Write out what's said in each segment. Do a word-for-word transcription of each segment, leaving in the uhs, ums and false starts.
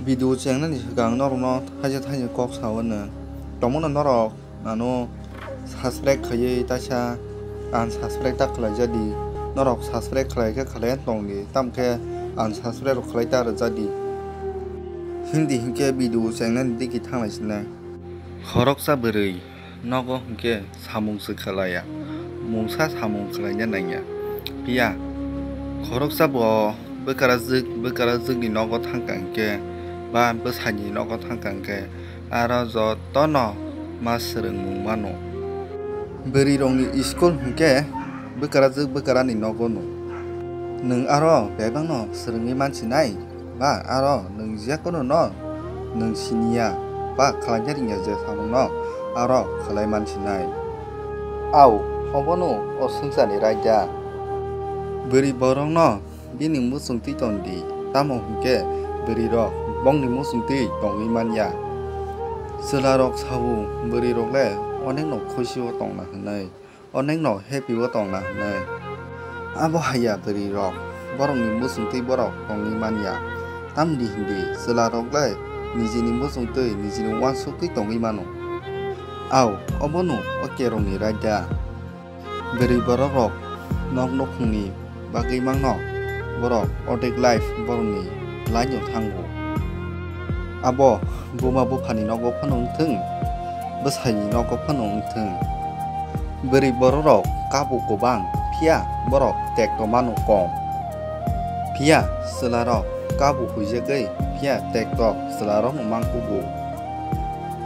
Video chengnani swkang norokno thaisa thaisa kok sao nwng. Tongmano norok ano subscribe khaiwi taisa unsubscribe ta khlai jadi. Norok subscribe khlai khe khlai tong di, tamo khe unsubscribe rok khlai ta rw jadi. Hindi hinkhe video chengnani digi thanglai sinai. Khoroksa bwrwi nogo hinkhe samung se khlaiya, mungsa samung khlaina nangya. Phiya khoroksa bo bwkarajwk, bwkarajwkni nogo thangkha hinkhe ba bwsaini nogo thangkha hinkhe aro jotono ma swrwngmung mano. Bwrwirokni school hinkhe bwkarajwk bwkarani nogo no. Nwng aro bebakno swrwngwi mansinai? Ba aro nwng je kono no nwng siniya ba khlaina ringya je samungno aro khlai mansinai. Au, obono o swngcharni raida. Bwrwi borokno bini muchung twi ton di, tamo hinkhe bwrwirok bongni muchung twi tongwi manya. Chwlarok sao bwrwirok le onekno khusi o tongna hwnwi. Onekno happy o tongna hwnwi. Abo haiya bwrwirok, borokni muchungtwi borok tongwi manya. Tamni hindi chwlarok le nijini muchungtwi nijini uansuk twi tongwi mano. Au, obono o kerongni raida. Bwrwi borokrok nok nukhungni bagwi mangno borok ordek life borokni laino thango. Abo buma buphani nogo phano wngthwng, bwsaini nogo phano wngthwng. Bwrwi bororok kabu kwbang, phiya borok tekto mano kom. Phiya chwlarok kabu huijagwi, phiya tekto chwlarokno mangkugo.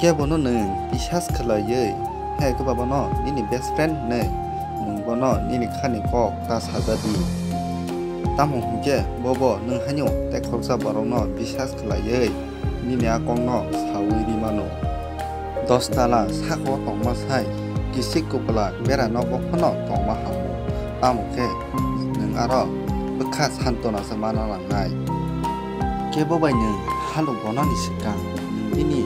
Kebono nwng bisas khlaiwi, hai khe ba bono nini best friend hwnwi nwng bono nini khani kok ta sajadi. Tamo hinkhe bobo nwng haino tei khoroksa borokno bisas khlaiwi nini a kokno saui ri mano. Dos tala sako tongma sai kisik kupulak bera nogo phano tongma hamo. Tamo khe nwng aro bwkha santona se mana nangnai. Kebo bai nwng halok bonani swkang nwng bini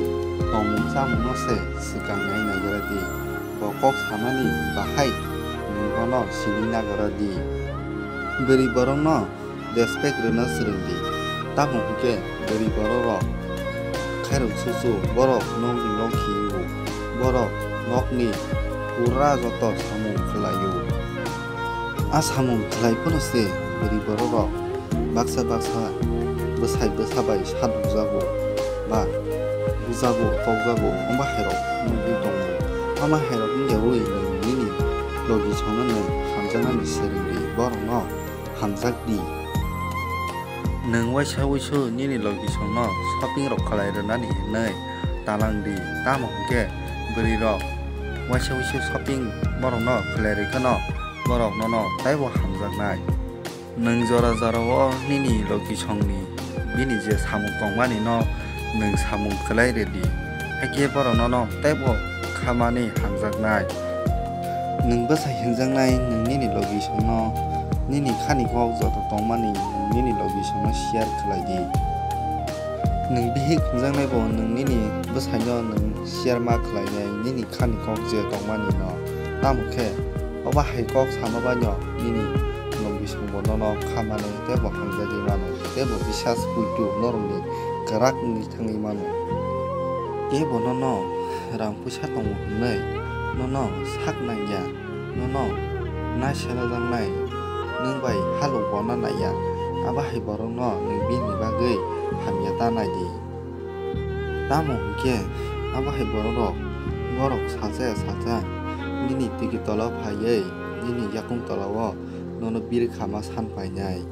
tongmung chamungno se swkang nai naigra di. Bo kok samani bahai nwng bono sini nagra di. Bwrwi borokno respect rwna swrwng di. Tamo hinkhe bwrwi bororok khairok chuchu borok nokni nokhi wngo. Borok nokni pura joto samung khlaio. A samung khlai phano se bwrwi bororok baksa baksa bwsai bwsa bai sadokjago ba bujago tokjago, ongba hairok nugwi tongo. Ama hairok wngyawi nwng nini logisongno nwng hamjaknani swrwng di, borokno hamjak di. Nwng waisa wuisu nini logisongno shopping rok khlai rwnani hinwi talang di, tamo hinkhe bwrwirok waisa wuisu shopping borokno khlai rwkheno borok nono teibo hamjaknai. Nwng jora jorao nini logisongni bini je samung tongmani no nwng samung khlai rwdi, hakhe borok nono teibo khamani hamjaknai. Nwng bwsai hwnjaknai nwng nini logisongno nini khani kok joto tongmani nwng nini logisongno share khlai di. Nwng bihik hwnjaknai bo nwng nini bwsaino nwng share ma khlainai nini khani kok je tongmani no. Tamo khe obo hai kok sama baino nini logisong bo nono khamani teibo hamjagwi mano teibo bisas puitu norokni kwrak wngwi thangwi mano. Teibo nono rang puisa tongo hwnwi nono sak nangya, nono naiselajaknai nwng bai halok bona naiya, abo hai borokno nwng bini bagwi hamya ta nai di. Tamo hinkhe abo hai bororok, borok salsa ya salsa nini tiki tola phaiwi nini yakung tola-o nono birkhama san painai.